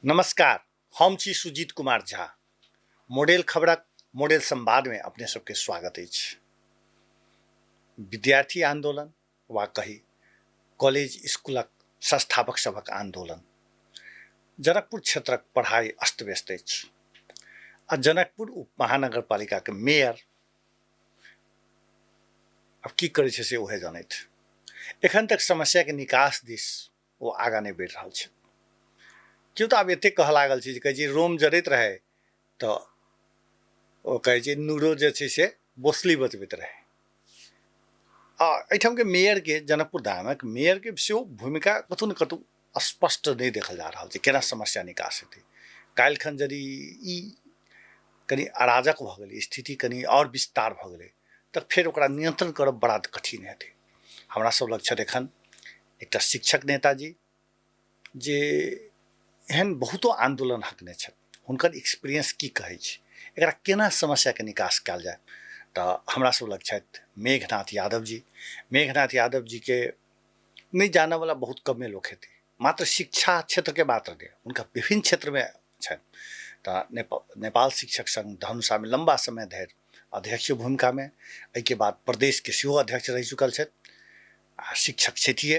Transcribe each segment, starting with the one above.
नमस्कार, हम छी सुजीत कुमार झा। मॉडल खबरक मॉडल संवादमे अपने सबके स्वागत अछि। विद्यार्थी आंदोलन वा कही कॉलेज स्कूलक संस्थापक सभक आंदोलन। जनकपुर क्षेत्रक पढ़ाई अस्त व्यस्त अछि आ जनकपुर उप महानगरपालिकाके मेयर आब की करै छै से उहे जानैत। एखन तक समस्याके निकास दिस ओ आगाँ नहि बढ़ि रहल छै। केओ तऽ आब एतेक कहऽ लागल छै जे कहै छै रोम जरैत रहै तऽ ओ कहै छै नूरो जे छै से बोसली बचबैत रहै। आ एहिठामके मेयरके, जनकपुर धामक मेयरके सेहो भूमिका कतहु ने कतहु स्पष्ट नहि देखल जा रहल छै, केना समस्या निकास हेतै। काल्हिखन यदि ई कनि अराजक भऽ गेलै, स्थिति कनि आओर विस्तार भऽ गेलै तऽ फेर ओकरा नियंत्रण करब बड़ा कठिन हेतै। हमरा सब लग छथि एखन एकटा शिक्षक नेताजी जे एहन बहुतो आन्दोलन हकने छथि, हुनकर एक्सपीरियंस की कहै छै, एकरा केना समस्याके निकास कयल जाय। तऽ हमरा सब लग छथि मेघनाथ यादव जी। मेघनाथ यादव जीके नहि जानऽवला बहुत कमे लोक हेतै, मात्र शिक्षा क्षेत्रके मात्र नहि, हुनका विभिन्न क्षेत्रमे छनि। तऽ नेपाल शिक्षक संघ धनुषामे लम्बा समय धरि अध्यक्ष भूमिकामे, एहिके बाद प्रदेशके सेहो अध्यक्ष रहि चुकल छथि आ शिक्षक छथिए।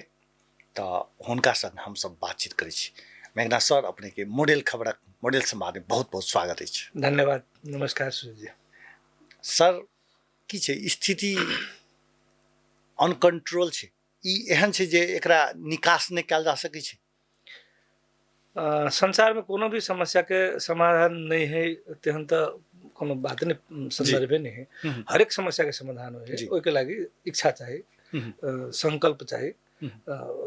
तऽ हुनका संग हमसब बातचीत करै छी। मेघनाथ सर, अपनेके मॉडल खबरक मॉडल संवादमे बहुत बहुत स्वागत अछि। धन्यवाद, नमस्कार सुजीत जी। सर, की छै स्थिति? अनकंट्रोल छै, ई एहन छै जे एकरा निकास नहि कयल जा सकै छै? संसारमे कोनो भी समस्याके समाधान नहि है तेहन तऽ कोनो बात नहि, सन्दर्भे नहि है। हरेक समस्याके समाधान होइ है, ओहिके लागि इच्छा चाही, संकल्प चाही,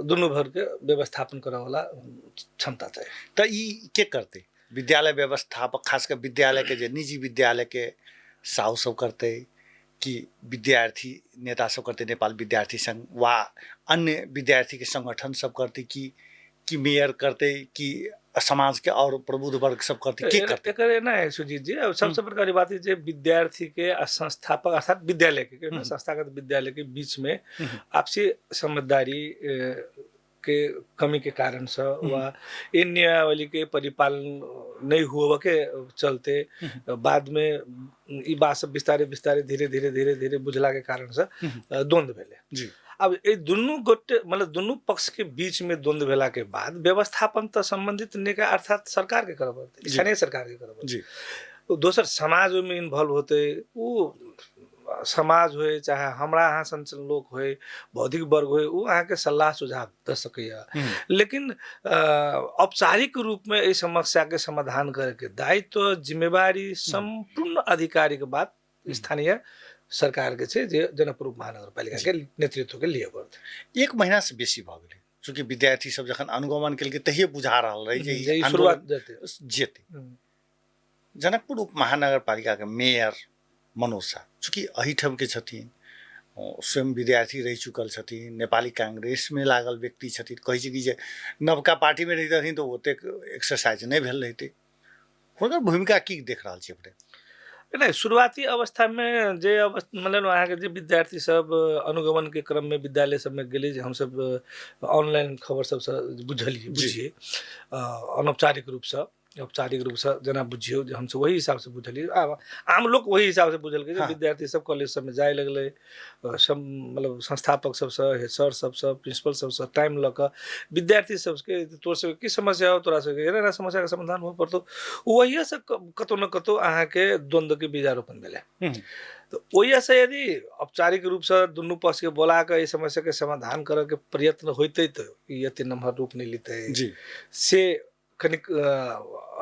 दुनू भरके व्यवस्थापन करऽवला क्षमता चाही। तऽ ई के करतै? विद्यालय व्यवस्थापक, खास कऽ विद्यालयके जे निजी विद्यालयके साहु सब करतै कि विद्यार्थी नेता सब करतै, नेपाल विद्यार्थी संघ वा अन्य विद्यार्थीके संगठन सब करतै, कि मेयर करतै, कि समाजके और प्रबुद्ध वर्ग सब करतै, के करतै? एकर एना है सुजीत जी, अब सबसे बड़का बात जे विद्यार्थी के आ संस्थापक अर्थात विद्यालय के संस्थागत विद्यालय के बीच में आपसी समझदारी के कमी के कारण से वा इन नियमावली के परिपालन नहीं हुआ के चलते बाद में ई बात सब बिस्तारे बिस्तारे धीरे धीरे धीरे धीरे बुझला के कारण से द्वंद्व भेलै। अब ए दुनू गोटे मतलब दुनू पक्ष के बीच में द्वंद्व भेला के बाद व्यवस्थापन तऽ संबंधित निकाय अर्थात सरकार के करऽ पड़तै, स्थानीय सरकार के करऽ पड़तै। दोसर समाज ओहिमे इन्वॉल्व होतै, ओ समाज होय चाहे हमरा अहाँ सन सन लोक होय, बौद्धिक वर्ग होय, ओ अहाँके सलाह सुझाव दऽ सकैए, लेकिन औपचारिक रूपमे एहि समस्याके समाधान करैके दायित्व जिम्मेवारी सम्पूर्ण आधिकारिक बात स्थानीय सरकारके छै, जे जनकपुर उपमहानगरपालिकाके नेतृत्वके लिअ पड़तै। एक महीनासँ बेसी भऽ गेलै, चूँकि विद्यार्थी सब जखन अनुगमन केलकै तहिये बुझा रहल रहै जे ई शुरुआत जेतै। जेतै। जनकपुर उप महानगरपालिकाके मेयर मनोज साह चूँकि एहिठामके छथिन, स्वयं विद्यार्थी रहि चुकल छथिन, नेपाली कांग्रेसमे लागल व्यक्ति छथिन, कहै छै कि जे नवका पार्टीमे रहितथिन तऽ ओतेक एक्सरसाइज नहि भेल रहितै। हुनकर भूमिका की देख रहल छी अपने? नहि, शुरुआती अवस्थामे जे मतलब अहाँके जे विद्यार्थी सब अनुगमनके क्रममे विद्यालय सबमे गेलै, जे हमसब ऑनलाइन खबर सबसँ बुझलियै, बुझियै अनौपचारिक रूपसँ, औपचारिक रूपसँ जेना बुझियौ जे हमसब ओही हिसाबसँ बुझलियै, आब आम लोक ओही हिसाबसँ बुझलकै जे विद्यार्थी सब कॉलेज सबमे जाय लगलै, सब मतलब संस्थापक सबसँ, सर सबसँ, प्रिंसिपल सबसँ टाइम लऽ कऽ विद्यार्थी सबके तोर सबके की समस्या हो, तोरा सबके एना एना समस्याके समाधान हुअ पड़तौ, ओहिएसँ कतहु ने कतहु अहाँके द्वन्द्वके बीजारोपण भेलै। तऽ ओहिसँ यदि औपचारिक रूपसँ दुनू पक्षके बोला कऽ एहि समस्याके समाधान करऽके प्रयत्न होइतै तऽ ई एते नमहर रूप नहि लितै। से कनिक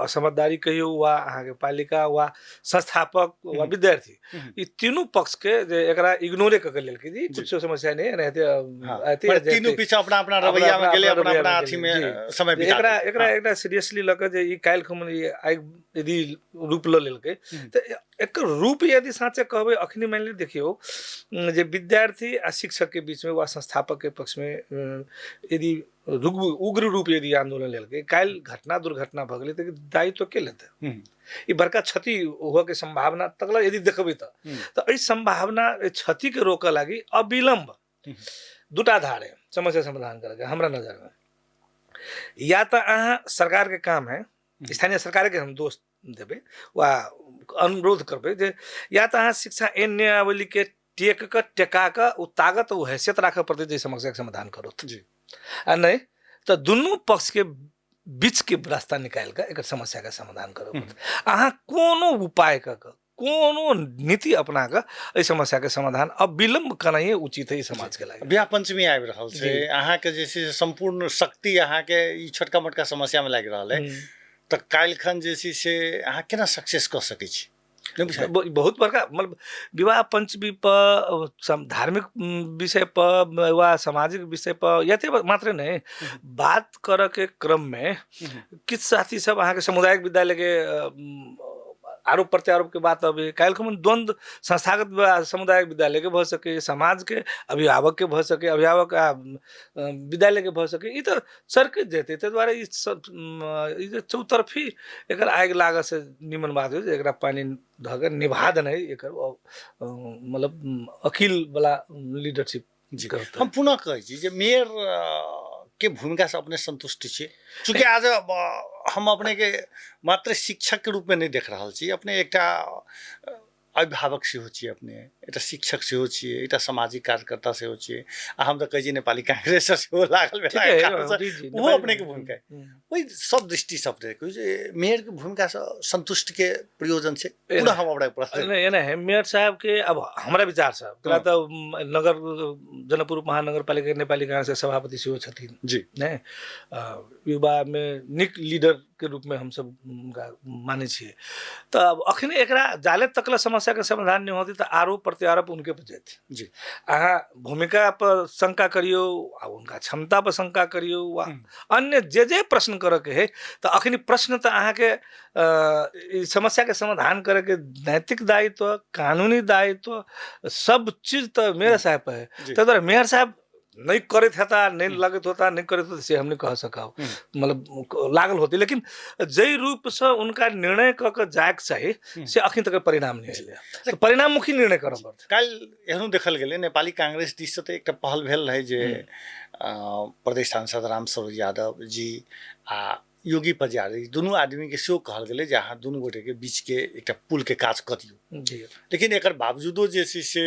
समझदारी कहियौ वा अहाँके पालिका वा संस्थापक वा विद्यार्थी, ई तीनू पक्षके जे एकरा इग्नोरे कऽ के लेलकै जी कुछो समस्या नहि एनाहिते एते तीनू पीछे अपना अपना रवैया में गेलै, अपना अपना अथी में समय बिता एकरा एकरा एकरा सीरियसली लऽ कऽ जे ई काल्हि खमन ई आइ यदि रूप लऽ लेलकै तऽ एकर रूप यदि साँचे कहबै अखनी मानि लिअ देखियौ जे विद्यार्थी आ शिक्षकके बीचमे वा संस्थापकके पक्षमे यदि उग्र रूप यदि आंदोलन लेलकै, काल्हि घटना दुर्घटना भऽ गेलै तऽ दायित्व के लेतै? ई बड़का क्षति होके सम्भावना तकला यदि देखबै तऽ एहि सम्भावना एहि क्षतिके रोकऽ लागि अविलम्ब दूटा धार है समस्या समाधान करके हमरा नजरमे। या तऽ अहाँ सरकारके काम है स्थानीय सरकारके हम दोष देबै वा अनुरोध करबै जे या तऽ अहाँ शिक्षा एन नियमावलीके टेक कऽ टेका कऽ ओ ताकत ओ हैसियत राखऽ पड़तै जे समस्याके समाधान करत जी। आ नहि तऽ दुनू पक्षके बीचके रास्ता निकालि कऽ एकर समस्याके समाधान करऽ पड़तै। अहाँ कोनो उपाय कऽ कऽ कोनो नीति अपना कऽ एहि समस्याके समाधान अविलम्ब केनाइए उचित है ई समाजके लागि। विवाह पंचमी आबि रहल छै, अहाँके जे छै से सम्पूर्ण शक्ति अहाँके ई छोटका मोटका समस्यामे लागि रहल है, तऽ काल्हिखन जे छै से अहाँ केना सक्सेस कऽ सकै छी? नहि बुझायल? बहुत बड़का मतलब विवाह पंचमी पर धार्मिक विषय पर वा सामाजिक विषय पर यते मात्रे नहि बात करऽ के क्रम में किछु साथी सब अहाँके सामुदायिक विद्यालय के आरोप प्रत्यारोप के बात अबै, काल्हि खन द्वंद्व संस्थागत सामुदायिक विद्यालय के भऽ सके, समाज के अभिभावक के भऽ सके, अभिभावक आ विद्यालय के भऽ सके, ई तऽ सरकि जेतै। ताहि दुआरे ई सब ई जे चौतरफी एकर आगि लागऽ से निमन बात होइ जे एकरा पानि धऽ कऽ निभा देनाइ एकर मतलब अकील वाला लीडरशिप जी। करतै। हम पुनः कहै छी जे मेयर के भूमिका से अपने संतुष्ट छी? चूँकि आज हम अपने के मात्र शिक्षक के रूप में नहि देख रहल छी, अपने एकटा अभिभावक सेहो छियै, अपने एकटा शिक्षक सेहो छियै, एकटा सामाजिक कार्यकर्ता सेहो छियै, आ हम तऽ कहै छी नेपाली कांग्रेस सेहो लागल ठीक भेला है, कारणसँ जी, जी, ओहो नेपाली अपने के भूमिका है। ओहि सब दृष्टिसँ अपने कहू जे मेयर के भूमिकासँ संतुष्ट के प्रयोजन छै? पुनः हम अपना प्रश्न नहि, एना है मेयर साहब के अब हमरा विचारसँ ओकरा तऽ नगर जनकपुर महानगरपालिका के नेपाली कांग्रेस के सभापति सेहो छथिन जी। नहि, युवामे नीक लीडर के रूपमे हमसब हुनका मानै छियै। तऽ अब अखने एकरा जाले तकला समस्याके समाधान नहि होतै तऽ आरोप प्रत्यारोप उनके पर जेतै जी। अहाँ भूमिका पर शंका करियौ आ हुनका क्षमता पर शंका करियौ वा अन्य जे जे प्रश्न करऽके है, तऽ अखनी प्रश्न तऽ अहाँके ई समस्याके समाधान करऽके नैतिक दायित्व, कानूनी दायित्व सब चीज तऽ मेयर साहब पर है। ताहि दुआरे मेयर साहब नहि करैत हेता, नहि लगैत होता, नहि करैत होता से हम नहि कह सकब, मतलब लागल होतै, लेकिन जाहि रूपसँ हुनका निर्णय कऽ कऽ जायके चाही से अखन तक परिणाम नहि एलै, तऽ परिणाममुखी निर्णय करऽ पड़तै। काल्हि एहनो देखल गेलै नेपाली कांग्रेस दिससँ तऽ एकटा पहल भेल रहै जे प्रदेश सांसद रामस्वरूप यादव जी आ योगी पजियारी दुनू आदमीके सेहो कहल गेलै जे अहाँ दुनू गोटेके बीचके एकटा पुलके काज कऽ दियौ जी। लेकिन एकर बावजूदो जे छै से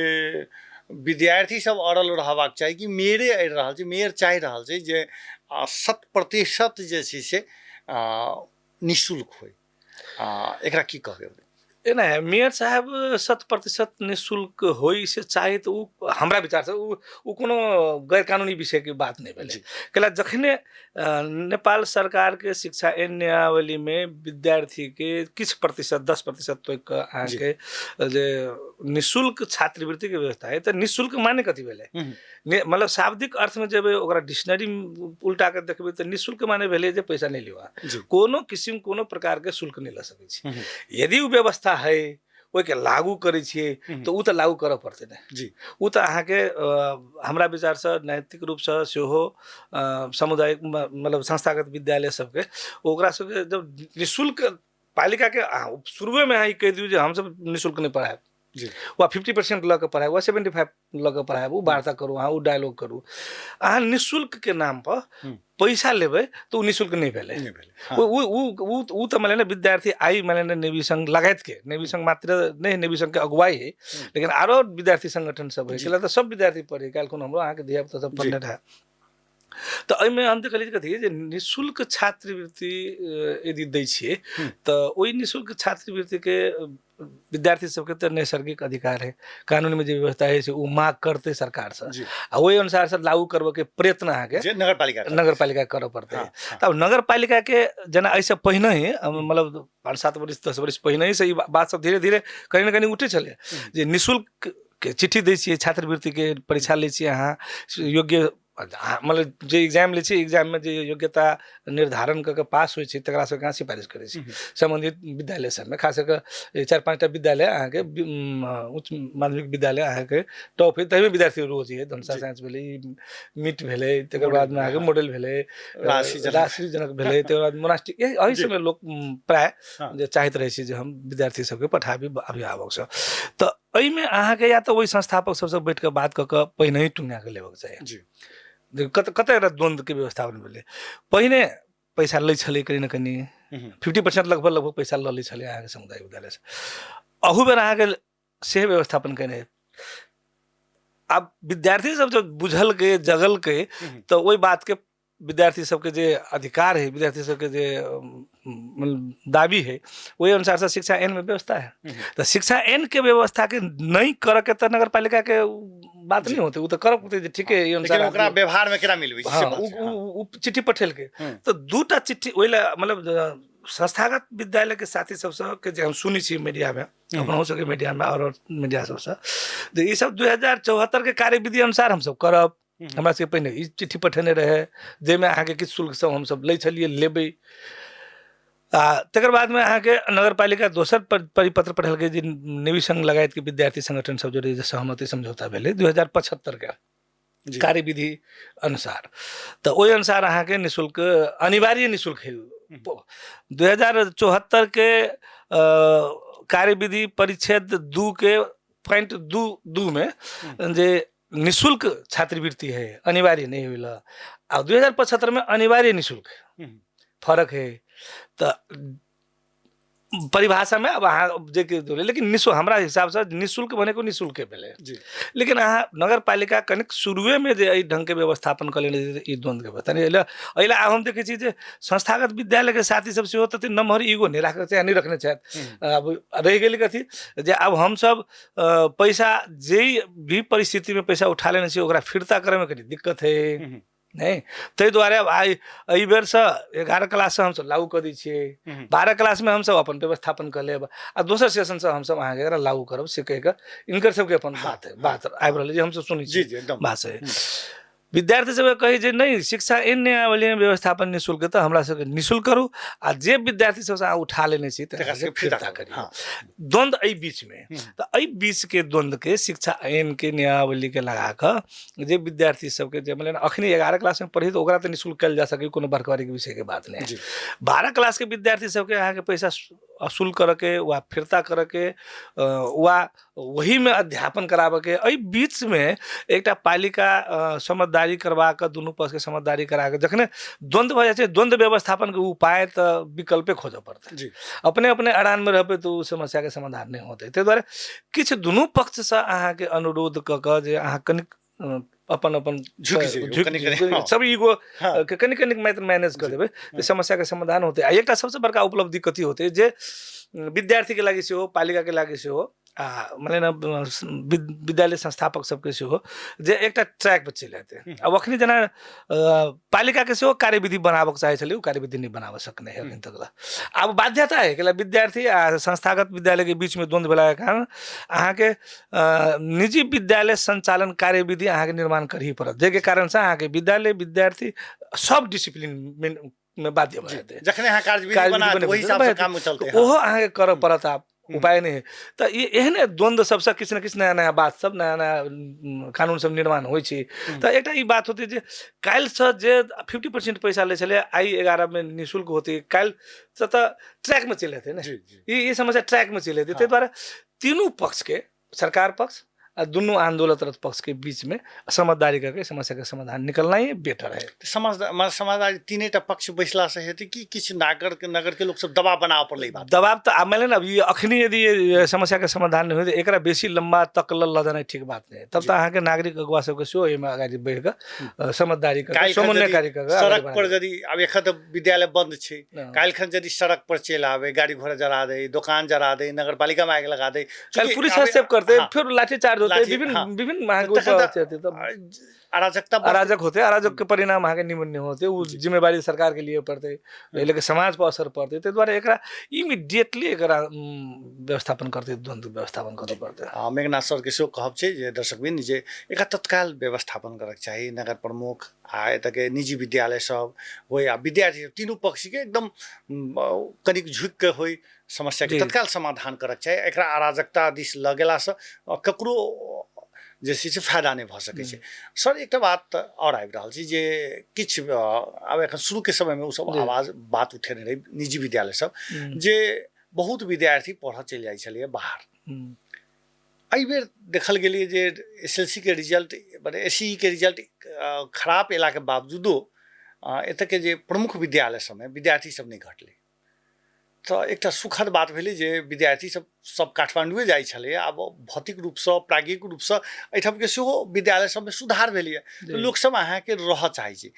विद्यार्थी सब अड़ल रहबाक चाही कि मेयरे अड़ि रहल छै, मेयर चाहि रहल छै जे 100% जे छै से निःशुल्क होइ, एकरा की कहबै? एना है मेयर साहब 100% निःशुल्क होइ से चाहे तऽ ओ हमरा विचारसँ ओ कोनो गैरकानूनी विषयके बात नहि भेलै। कैला जखने नेपाल सरकारके शिक्षा एन नियमावलीमे विद्यार्थीके किछु प्रतिशत 10% तोड़ि कऽ अहाँके जे निःशुल्क छात्रवृत्तिके व्यवस्था है, तऽ निःशुल्क माने कथी भेलै? मतलब शाब्दिक अर्थमे जेबै ओकरा डिक्शनरी उल्टा कऽ देखबै तऽ निःशुल्क माने भेलै जे पैसा नहि लिअ, कोनो किसिम कोनो प्रकारके शुल्क नहि लऽ सकै छी। यदि ओ व्यवस्था है ओहिके लागू करै छियै तऽ ओ तऽ लागू करऽ पड़तै ने जी। ओ तऽ अहाँके हमरा विचारसँ नैतिक रूपसँ सेहो सामुदायिक मतलब संस्थागत विद्यालय सबके ओकरा सबके जब निःशुल्क पालिकाके अहाँ शुरुएमे अहाँ ई कहि दियौ जे हमसब निःशुल्क नहि पढ़ायब जी। वा 50% लऽ कऽ पढ़ायब वा 75 लऽ कऽ पढ़ायब, ओ वार्ता करू, अहाँ ओ डायलॉग करू। अहाँ निःशुल्कके नाम पर पैसा लेबै तऽ ओ निःशुल्क नहि भेलै। नहि भेलै, हँ। ओ तऽ मानि लिअ विद्यार्थी आइ मानि लिअ नेवी संघ लगायतके, नेवी संघ मात्र नहि, नेवी संघके अगुवाई है, लेकिन आरो विद्यार्थी संगठन सब है, तऽ सब विद्यार्थी पढ़े, काल्हि कोनो हमरो अहाँके धिया पुता सब पढ़ने रहए। तऽ एहिमे हम देखलियै कथी जे निःशुल्क छात्रवृत्ति यदि दै छियै तऽ ओहि निःशुल्क छात्रवृत्तिके विद्यार्थी सबके तऽ नैसर्गिक अधिकार है, कानूनमे जे व्यवस्था है से ओ माग करतै सरकारसँ आ ओहि अनुसार से लागू करबऽके प्रयत्न अहाँके जे नगरपालिका करतै। नगरपालिका करऽ पड़तै। हँ। तब नगरपालिकाके जेना एहिसँ पहिने ही, मतलब 5-7 वर्ष 10 वर्ष पहिने से ई बात सब धीरे धीरे कहीं ने कहीं उठै छलै जे निःशुल्क के चिट्ठी दै छियै, छात्रवृत्तिके परीक्षा लै छियै, अहाँ योग्य मतलब जे एग्जाम लै छियै, एग्जाममे जे योग्यता निर्धारण कऽ के पास होइ छै तकरा सबके अहाँ सिफारिश करै छी सम्बन्धित विद्यालय सबमे, खास कऽ कऽ 4-5टा विद्यालय अहाँके उच्च माध्यमिक विद्यालय अहाँके टॉप है, ताहिमे विद्यार्थी रोज है, धनुषा साइंस भेलै, मीट भेलै, तकर बादमे अहाँके मॉडल भेलै, राष्ट्रीय जनक भेलै, तकर बाद मोनास्टिक, एहि सबमे लोक प्राय जे चाहैत रहै छै जे हम विद्यार्थी सबके पठाबी अभिभावक सब। तऽ एहिमे अहाँके या तऽ ओहि संस्थापक सबसँ बैठ कऽ बात कऽ कऽ पहिने ही टुंगा कऽ लेबक चाही। कते कते एकरा द्वन्द्वके व्यवस्थापन भेलै, पहिने पैसा लै छलै कनि ने कनि, 50% लगभग लगभग पैसा लऽ लै छलै अहाँके सामुदायिक विद्यालयसँ। अहू बेर अहाँके से व्यवस्थापन केने। आब विद्यार्थी सब जब बुझलकै, जगलकै, तऽ ओहि बातके विद्यार्थी सबके जे अधिकार है, विद्यार्थी सबके जे दाबी है, ओहि अनुसार से शिक्षा एन में व्यवस्था है। तऽ शिक्षा एन के व्यवस्था के नहीं करऽ के तऽ नगर पालिका के बात नहीं होते, वो तऽ करऽ पड़तै जे ठीके एहि अनुसार। लेकिन ओकरा व्यवहार में केना मिलबै छै, से बात छै। उ चिट्ठी पठेलकै। तऽ दूटा चिट्ठी ओहि लए, मतलब संस्थागत विद्यालय के साथी सबसँ के जे हम सुनै छी मीडिया में, अपनहु सबके मीडिया में और मीडिया सबसँ, जे ई सब 2074 के कार्यविधि अनुसार हमसब करब। हमरा सबके पहिने ई चिट्ठी पठेने रहै जाहिमे अहाँके किछु शुल्क सब हमसब लै छलियै, लेबै। आ तकर बादमे अहाँके नगरपालिका दोसर परिपत्र पठेलकै जे नेवी संघ लगायतके विद्यार्थी संगठन सब जोड़े जे सहमति समझौता भेलै 2075 के कार्यविधि अनुसार, तऽ ओहि अनुसार अहाँके निःशुल्क, अनिवार्य निःशुल्क है। 2074 के कार्यविधि परिच्छेद 2 के पॉइंट दू दू में जे निःशुल्क छात्रवृत्ति है, अनिवार्य नहीं होइल। आ 2075 में अनिवार्य निःशुल्क फरक है। तऽ परिभाषामे आब अहाँ जे कि, लेकिन निःशुल्क हमरा हिसाबसँ निःशुल्क भनेको निःशुल्के भेलै। लेकिन अहाँ नगरपालिका कनिक शुरुएमे जे एहि ढङ्गके व्यवस्थापन कऽ लेने ई द्वन्द्वके व्यवस्था नहि एहि। आब हम देखै छी जे संस्थागत विद्यालयके साथी सब सेहो तते नमहर ईगो नहि राखऽ चाहे नहि रखने छथि। आब रहि गेलै कथी जे आब हमसब पैसा जे भी परिस्थितिमे पैसा उठा लेने छी, ओकरा फिर्ता करैमे कनि दिक्कत है। नहि, ताहि दुआरे आब आइ एहि बेरसँ 11 क्लाससँ हमसब लागू कऽ दै छियै, 12 क्लासमे हमसब अपन व्यवस्थापन कऽ लेब आ दोसर सेशनसँ हमसब अहाँके एकरा लागू करब, से कहि कऽ हिनकर सबके अपन बात है, बात आबि रहल है जे हमसब सुनै छी। जी, एकदम। बात है। विद्यार्थी सबके कहै जे नहि, शिक्षा एहन नियमावलीमे व्यवस्थापन निःशुल्क, तऽ हमरा सबके निःशुल्क करू आ जे विद्यार्थी सबसँ अहाँ उठा लेने छी तकरा सबके सबके फिर्ता फिर्ता करू। करियौ। द्वन्द्व एहि बीचमे। तऽ एहि बीचके द्वन्द्वके शिक्षा ऐनके नियमावलीके लगा कऽ जे विद्यार्थी सबके जे मानि लिअ अखनी 11 क्लासमे पढ़ी तऽ ओकरा तऽ निःशुल्क कयल जा सकै, कोनो बड़का विषयके बात नहि। 12 क्लासके विद्यार्थी सबके अहाँके पैसा असूल करऽके वा फिर्ता करऽके वा ओहीमे अध्यापन कराबऽके, एहि बीचमे एकटा पालिका समझदारी करबाक, दुनू पक्षके समझदारी कराके जखने द्वन्द्व भऽ जाइ छै, द्वन्द्व व्यवस्थापनके उपाय तऽ विकल्पे खोजऽ पड़तै। अपने अपने अड़ानमे रहबै तऽ ओ समस्याके समाधान नहि होतै। ताहि दुआरे किछु दुनू पक्षसँ अहाँके अनुरोध कऽ कऽ जे अहाँ कनिक अपन अपन झुकि जइयौ, झुकि कनि कनि, झुकि सब ईगो के कनि कनि मैनेज कऽ देबै तऽ समस्याके समाधान होतै। आ एकटा सबसँ बड़का उपलब्धि कथी होतै जे विद्यार्थीके लागि सेहो, पालिकाके लागि सेहो आ माने ने विद्यालय संस्थापक सबके सेहो, जे एकटा ट्रैक पर चलि एतै। आब अखनी जेना पालिकाके सेहो कार्यविधि बनाबऽके चाहै छलै, ओ कार्यविधि नहि बनाबऽ सकने है अखन तक। आब बाध्यता है कि विद्यार्थी आ संस्थागत विद्यालयके बीचमे द्वन्द्व भेलाके कारण अहाँके निजी विद्यालय सञ्चालन कार्यविधि अहाँके निर्माण करही पड़त, जाहिके कारणसँ अहाँके विद्यालय विद्यार्थी सब डिसिप्लिन मे बाध्य भऽ जेतै। जखने अहाँ कार्यविधि कार्यविधि बना बनेबै ओहि तऽ हिसाबसँ बनेतै। काम चलतै। ओहो अहाँके करऽ पड़त, आब उपाय नहि है। तऽ ई एहने द्वन्द्व सबसँ किछु ने किछु नया नया बात सब, नया नया कानून सब निर्माण होइ छै। तऽ एकटा ई बात होतै जे काल्हिसँ जे 50% पैसा लै छलै, आइ 11मे निःशुल्क होतै, काल्हिसँ तऽ ट्रैकमे चलि एतै ने। जी जी ई समस्या ट्रैकमे चलि एतै। ताहि दुआरे तीनू पक्षके, सरकार पक्ष आ दुनू आंदोलनरत पक्षके बीचमे समझदारी करके समस्याके समाधान निकलनाइ बेटर है। तऽ समझदारी तीने टा पक्ष बैसलासँ हेतै कि किछु नगरके लोक सब दबाव बनाबऽ पड़लै ई बात? दबाव तऽ आब मानि लिअ ने, अभी अखनी यदि समस्याके समाधान नहि होय तऽ एकरा बेसी लम्बा तक लऽ जेनाइ ठीक बात नहि है। तब तऽ अहाँके नागरिक अगुआ सबके सेहो एहिमे अगाडि बढ़ि कऽ समझदारी कऽ काल्हि खन समन्वय यदि कार्य कऽ कऽ अगाडि सड़क पर बढ़ाबै। यदि आब एखन तऽ विद्यालय बन्द छै, काल्हि खन यदि सड़क पर चलि आबै, गाड़ी घोड़ा जरा दै, दोकान जरा दै, नगरपालिकामे आगि लगा दै, काल्हि चूँकि पुलिस आब हस्तक्षेप करतै, फिर लाठी चार्ज होतै, लाठी, विभिन्न विभिन्न अहाँके तखन ऊपर तऽ अथी तऽ अराजकता बढ़तै। अराजक होतै। अराजक के परिणाम अहाँके निमन नहि होतै, ओ जिम्मेवारी सरकार के लिए पड़तै, एहि लऽ कऽ समाज पर असर पड़तै। ताहि दुआरे एकरा इमीडिएटली एकरा व्यवस्थापन करतै, द्वन्द्व व्यवस्थापन करऽ पड़तै। आ मेघनाथ सरके सेहो कहब छै जे दर्शकबिन जे एकरा तत्काल व्यवस्थापन करक चाही। नगर प्रमुख आ एतऽके निजी विद्यालय सब होइ आ विद्यार्थी, तीनू पक्षके एकदम कनिक झुकि कऽ होइ, समस्याके तत्काल समाधान करक चाही। एकरा अराजकता दिस लऽ गेलासँ ककरो जे छै से फायदा नहि भऽ सकै छै। सर, एकटा बात आओर आबि रहल छै जे किछु आब एखन शुरूके समयमे ओसभ आवाज बात उठेने रहै निजी विद्यालय सब जे बहुत विद्यार्थी पढ़ऽ चलि जाइ छलैए बाहर। एहिबेर देखल गेलै जे एस एल सी के रिजल्ट, मने एस सी ई के रिजल्ट खराब अयलाके बावजूदो एतऽके जे प्रमुख विद्यालय सबमे विद्यार्थी सब नहि घटलै। तऽ एकटा सुखद बात भेलै जे विद्यार्थी सब सब काठमाण्डुए जाइ छलैए। आब भौतिक रूपसँ, प्राज्ञिक रूपसँ एहिठामके सेहो विद्यालय सबमे सुधार भेलैए, लोकसब अहाँके रहऽ चाहै छै।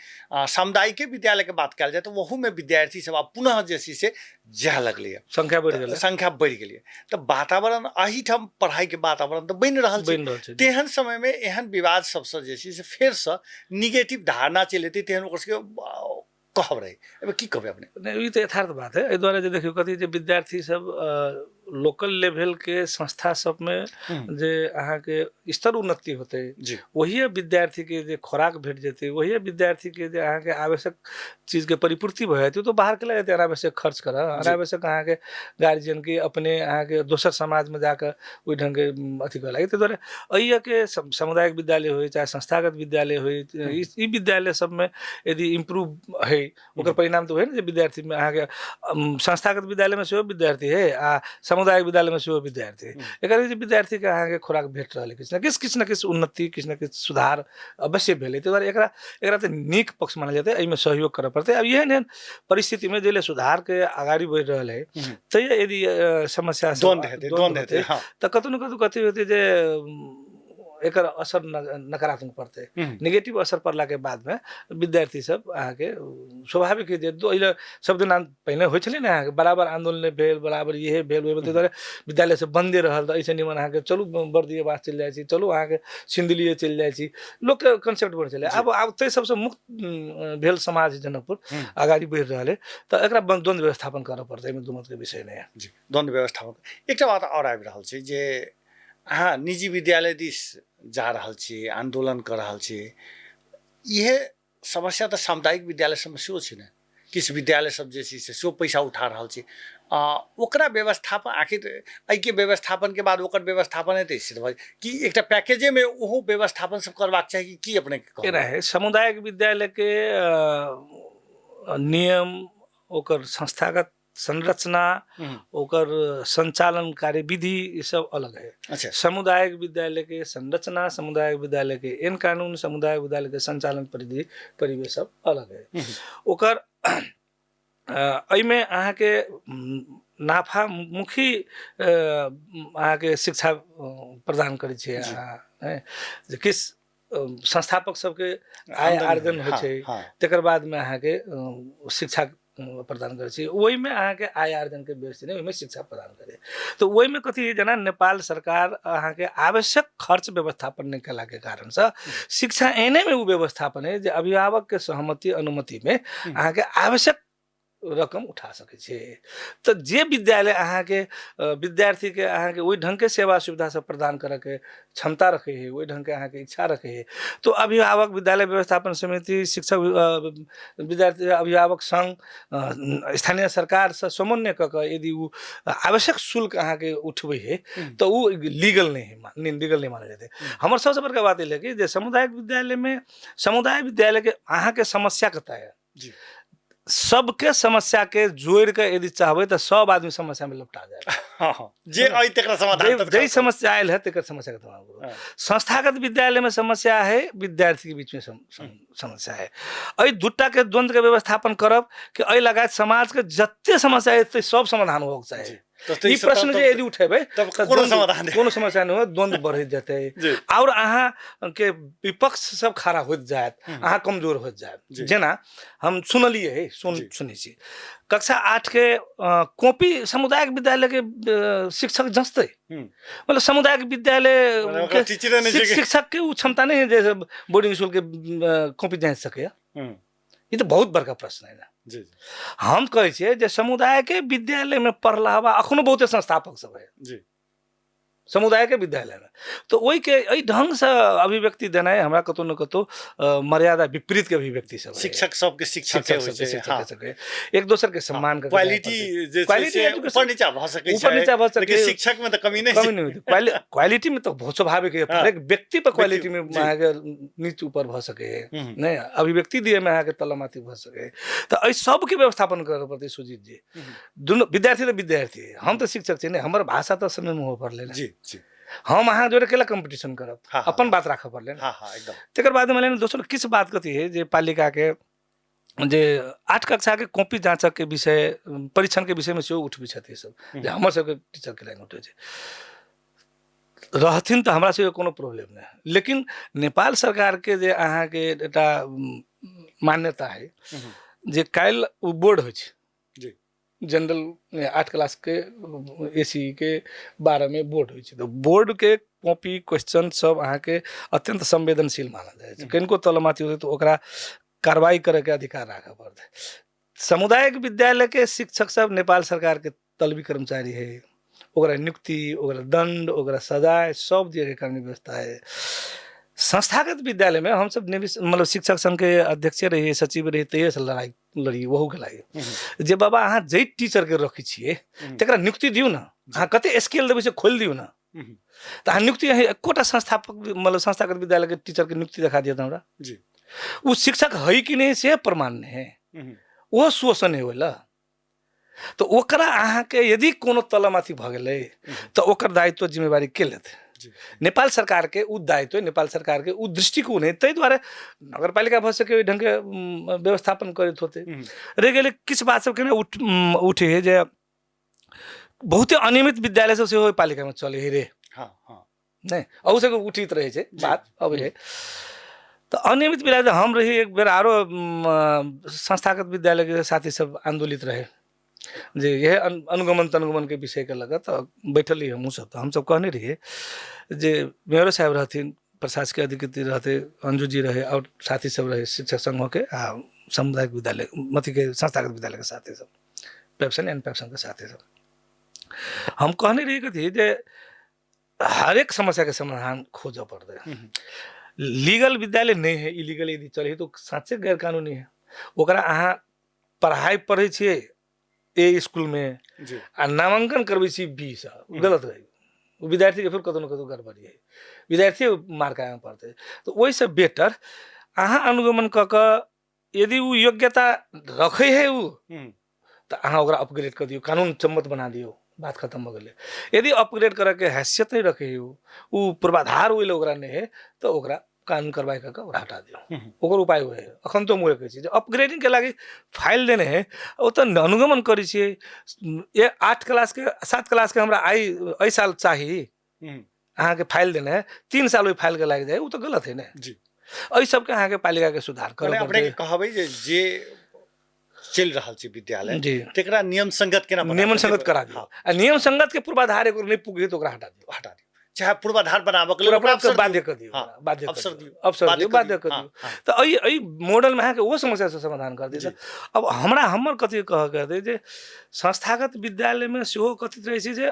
सामुदायिके विद्यालयके बात कयल जाय तऽ ओहूमे विद्यार्थी सब आब पुनः जे छै से जाय लगलैए, संख्या बढ़ि गेलै, संख्या बढ़ि गेलैए। तऽ वातावरण एहिठाम पढ़ाइके वातावरण तऽ बनि रहल छै। तेहन समयमे एहन विवाद सबसँ जे छै से फेरसँ निगेटिव धारणा चलि एतै, तेहन ओकर सबके कहब रहै। एहिमे की कहबै अपने? नहि, ई तऽ यथार्थ बात है। एहि दुआरे जे देखियौ कथी जे विद्यार्थी सब लोकल लेवलके संस्था सबमे जे अहाँके स्तर उन्नति होतै, वही विद्यार्थीके जे खोराक भेट जेतै, वही विद्यार्थीके जे अहाँके आवश्यक चीजके परिपूर्ति भऽ जेतै, तऽ बाहर के जेतै अनावश्यक खर्च करऽ, अनावश्यक अहाँके गार्जियनके अपने अहाँके दोसर समाजमे जाकऽ ओहि ढङ्गके अथी करऽ लागि। ताहि दुआरे एहिके सामुदायिक विद्यालय होइ चाहे संस्थागत विद्यालय होइ, ई विद्यालय सबमे यदि इम्प्रूव है, ओकर परिणाम तऽ वही ने जे विद्यार्थीमे अहाँके संस्थागत विद्यालयमे सेहो विद्यार्थी है आ सामुदायिक विद्यालयमे सेहो विद्यार्थी है। एकर जे विद्यार्थीके अहाँके खोराक भेट रहल है, किछु ने किछु, किछु ने किछु उन्नति, किछु ने किछु सुधार अवश्य भेलै। ताहि दुआरे एकरा एकरा तऽ नीक पक्ष मानल जेतै, एहिमे सहयोग करऽ पड़तै। आब एहन एहन परिस्थितिमे जाहि सुधारके अगाडि बढ़ि रहल है, तैयो यदि समस्या द्वन्द्व हेतै, द्वन्द्व हेतै, तऽ कतहु ने कतहु कथी हेतै जे एकर असर नकारात्मक पड़तै। नेगेटिव असर पड़लाके बादमे विद्यार्थी सब अहाँके स्वाभाविक है जे एहि सब दिन पहिने होइ छलै ने अहाँके बराबर आन्दोलन भेल, बराबर इहे भेल ओहि भेल, ताहि दुआरे विद्यालय सब बन्दे रहल। तऽ एहिसँ निमन अहाँके चलू बर्दिये बास चलि जाइ छी, चलू अहाँके सिन्धुलिए चलि जाइ छी, लोकके कॉन्सेप्ट बढ़ छलै। आब ताहि सबसँ मुक्त भेल समाज जनकपुर अगाडि बढ़ि रहल है, तऽ एकरा द्वन्द्व व्यवस्थापन करऽ पड़तै, एहिमे दुमतके विषय नहि है। जी, द्वन्द्व व्यवस्थापन। एकटा बात आओर आबि रहल छै जे अहाँ निजी विद्यालय दिस जा रहल छी, आन्दोलन कऽ रहल छी, इहे समस्या तऽ सामुदायिक विद्यालय सबमे सेहो छै ने। किछु विद्यालय सब जे छै से सेहो पैसा उठा रहल छै, ओकरा व्यवस्थापन आखिर एहिके व्यवस्थापनके बाद ओकर व्यवस्थापन हेतै से तऽ कि एकटा पैकेजेमे ओहो व्यवस्थापन सब करबाक चाही कि की अपने एना है? सामुदायिक विद्यालयके नियम, ओकर संस्थागत संरचना, ओकर संचालन कार्यविधि, ई सब अलग है। सामुदायिक विद्यालय के संरचना, सामुदायिक विद्यालय के एन कानून, सामुदायिक विद्यालय के संचालन परिधि परिवेश सब अलग है। ओकर एहिमे अहाँके नाफामुखी अहाँके शिक्षा प्रदान करै छै अहाँ, जे किछु संस्थापक सबके आय आर्जन होइ छै, तकर बादमे अहाँके शिक्षा प्रदान करै छै। ओहिमे अहाँके आय आर्जनके बेस नहि, ओहिमे शिक्षा प्रदान करै। तऽ ओहिमे कथी, जेना नेपाल सरकार अहाँके आवश्यक खर्च व्यवस्थापन नहि कयलाके कारणसँ शिक्षा एहनेमे ओ व्यवस्थापन है जे अभिभावकके सहमति अनुमतिमे अहाँके आवश्यक रकम उठा सकै छै। तऽ जे विद्यालय अहाँके विद्यार्थीके अहाँके ओहि ढङ्गके सेवा सुविधा सब प्रदान करऽके क्षमता रखै है, ओहि ढङ्गके अहाँके इच्छा रखै है, तऽ अभिभावक, विद्यालय व्यवस्थापन समिति, शिक्षक, विद्यार्थी अभिभावक सङ्घ, स्थानीय सरकारसँ समन्वय कऽ कऽ यदि ओ आवश्यक शुल्क अहाँके उठबै है, तऽ ओ लीगल नहि है, लीगल नहि मानल जेतै। हमर सबसँ बड़का बात एलै कि जे सामुदायिक विद्यालयमे, समुदाय विद्यालयके अहाँके समस्या कतऽ है? सबके समस्या के जोड़ के यदि चाहबै तऽ सब आदमी समस्या में लपटा जाए। हाँ, जे अइ तेकरा समाधान जै समस्या आयल है तेकर समस्या के समाधान करू। संस्थागत विद्यालय में समस्या है, विद्यार्थी के बीच में समस्या है। एहि दूटा के द्वंद्व के व्यवस्थापन करब कि एहि लगायत समाज के जते समस्या है सब समाधान होबक चाही। ई प्रश्न जे यदि उठेबै तब कोनो समाधान कोनो समस्या नहि होत, द्वंद्व बढ़ैत जेतै आओर अहाँ के विपक्ष सब खड़ा होइत जायत, अहाँ कमजोर होइत जायत। जेना हम सुनलियै है, सुनै छी कक्षा 8 के कॉपी सामुदायिक विद्यालय के शिक्षक जँचतै, मतलब सामुदायिक विद्यालय के शिक्षक के उ क्षमता नहि है जे बोर्डिंग स्कूल के कॉपी जाँच सकैया। ई तऽ बहुत बड़का प्रश्न है ने। हम कहै छियै जे समुदायके विद्यालयमे पढ़लावा अखनो बहुते संस्थापक सब है समुदायके विद्यालयमे, तऽ ओहिके एहि ढङ्गसँ अभिव्यक्ति देनाइ हमरा कतहु ने कतहु मर्यादा विपरीतके अभिव्यक्ति सब शिक्षक सबके शिक्षक एक दोसरके सम्मान क्वालिटी क्वालिटी ऊपर नीचा भऽ सकै ऊपर नीचा भऽ सकै, शिक्षक में तऽ कमी नहि कमी नहि होते। क्वालिटी में तऽ बहुत स्वाभाविक है, हरेक व्यक्ति पर क्वालिटी में अहाँके नीच ऊपर भऽ सकै है, नहि अभिव्यक्ति दिए में अहाँके तलमाती भऽ सकै है। तऽ एहि सबके व्यवस्थापन करऽ पड़तै सुजीत जी। दुनू विद्यार्थी तऽ विद्यार्थी, हम तऽ शिक्षक छी ने, हमर भाषा तऽ समय में होबऽ पड़लै ने। जी जी हम अहाँ जोड़े केला कम्पटिशन करब, अपन बात राखऽ पड़लै ने। एकदम। तकर बाद मानि दोसर किछु बात कथी है जे पालिकाके जे 8 कक्षाके कॉपी जाँचके विषय, परीक्षणके विषयमे सेहो उठबै छथि ई सब, जे हमर सबके टीचरके लाइन उठै छै। रहथिन तऽ हमरा सबके कोनो प्रॉब्लम नहि, लेकिन नेपाल सरकारके जे अहाँके एकटा मान्यता है जे काल्हि ओ बोर्ड होइ छै जी। जनरल 8 क्लासके ए सी के 12 बोर्ड होइ छै, तऽ बोर्डके कॉपी क्वेश्चन सब अहाँके अत्यन्त संवेदनशील मानल जाइ छै। कनिको तलमाथी होतै तऽ ओकरा कार्रवाई करैके अधिकार राखऽ पड़तै। सामुदायिक विद्यालयके शिक्षक सब नेपाल सरकारके तलबी कर्मचारी है, ओकरा नियुक्ति, ओकरा दंड, ओकरा सजाय सब दिएके कानूनी व्यवस्था है। संस्थागत विद्यालयमे हमसब मतलब शिक्षक संघके अध्यक्ष रहियै, सचिव रहियै, तहिएसँ लड़ाइ लड़ियै ओहूके लागि जे बाबा अहाँ जाहि टीचरके रखै छियै तकरा नियुक्ति दियौ ने, अहाँ कते स्केल देबै से खोलि दियौ ने। तऽ अहाँ नियुक्ति अहाँ एकोटा संस्थापक मतलब संस्थागत विद्यालयके टीचरके नियुक्ति देखा दिअ तऽ हमरा। जी। ओ शिक्षक है कि नहि से प्रमाण नहि है, ओहो शोषण है ओहि लए। तऽ ओकरा अहाँके यदि कोनो तलमाथी भऽ गेलै तऽ ओकर दायित्व जिम्मेवारी के लेतै? जी। नेपाल सरकारके ओ दायित्व, नेपाल सरकारके ओ दृष्टिकोण है, ताहि दुआरे नगरपालिका भऽ सकै ओहि ढङ्गके व्यवस्थापन करैत होतै। रहि गेलै किछु बात सब केना उठे है जे बहुते अनियमित विद्यालय सब सेहो ओहि पालिकामे चलै है रे। हाँ, हाँ। नहि, अहू सबके उठित रहै छै बात अबै है। तऽ अनियमित विद्यालय हम रही एक बेर आरो संस्थागत विद्यालयके साथी सब आन्दोलित रहे जे इएह अनुगमन तनुगमनके विषयके लऽ कऽ, तऽ बैठल रहियै हमहूँ सब। तऽ हमसब कहने रहियै जे मेयरो साहेब रहथिन, प्रशासकीय अधिकृत रहते, अंजू जी रहे और साथी सब रहे शिक्षक संघों के आ सामुदायिक विद्यालय अथी के संस्थागत विद्यालय के साथी सब, पेप्सन एंड पेप्सन के साथी सब। हम कहने रहियै कथी जे हरेक समस्या के समाधान खोजऽ पड़तै। लीगल विद्यालय नहीं है, इलीगल यदि चले तो साँचे गैर कानूनी है। ओकरा अहाँ पढ़ाई पढ़ै छियै ए स्कूल में जी। आ नामांकन करबै छी बी से, गलत है। ओ विद्यार्थी के फेर कतौ न कतौ गड़बड़ी है, विद्यार्थी मार्क आबऽ पड़तै। तऽ ओहिसँ बेटर अहाँ अनुगमन कऽ कऽ यदि ओ योग्यता रखै है ओ तऽ अहाँ ओकरा अपग्रेड कऽ दियौ, कानून सम्मत बना दियौ, बात खतम भऽ गेलै। यदि अपग्रेड करऽके हैसियत नहि रखै है ओ पूर्वाधार ओहि लए ओकरा नहि है, तऽ ओकरा कानून कार्रवाई कऽ कऽ ओकरा हटा दियौ, ओकर उपाय उएह है। अखन तऽ हम उएह कहै छी जे अपग्रेडिंगके लागि फाइल देने है, ओतऽ अनुगमन करै छियै। 8 क्लासके 7 क्लासके हमरा आइ एहि साल चाही, अहाँके फाइल देने है, 3 साल ओहि फाइलके लागि जाइ, ओ तऽ गलत है ने। जी। एहि सबके अहाँके पालिकाके सुधार करऽ मने अपने पड़तै। के कहबै जे जे चलि रहल छै विद्यालय जी। तेकरा नियम संगत केना बनायल नियम जेतै? संगत करा दियौ। हाँ। आ नियम संगत के पूर्वाधार एगो नहि पुगे तऽ ओकरा हटा दियौ। हटा दियौ, चाहे पूर्वाधार बनाबऽ के लेल ओकरा पूरा अवसर बाध्य दियौ। कऽ दियौ, हाँ, ओकरा बाध्य कऽ अवसर दियौ। दियौ। अवसर बाध्य दियौ, कऽ बाध्य दियौ। कऽ हाँ, दियौ। हाँ। तऽ एहि मॉडलमे अहाँके ओहो समस्यासँ समाधान कर दियौ। जी। अब हमर कथी कहऽके हेतै जे संस्थागत विद्यालयमे सेहो कथित रहै छै जे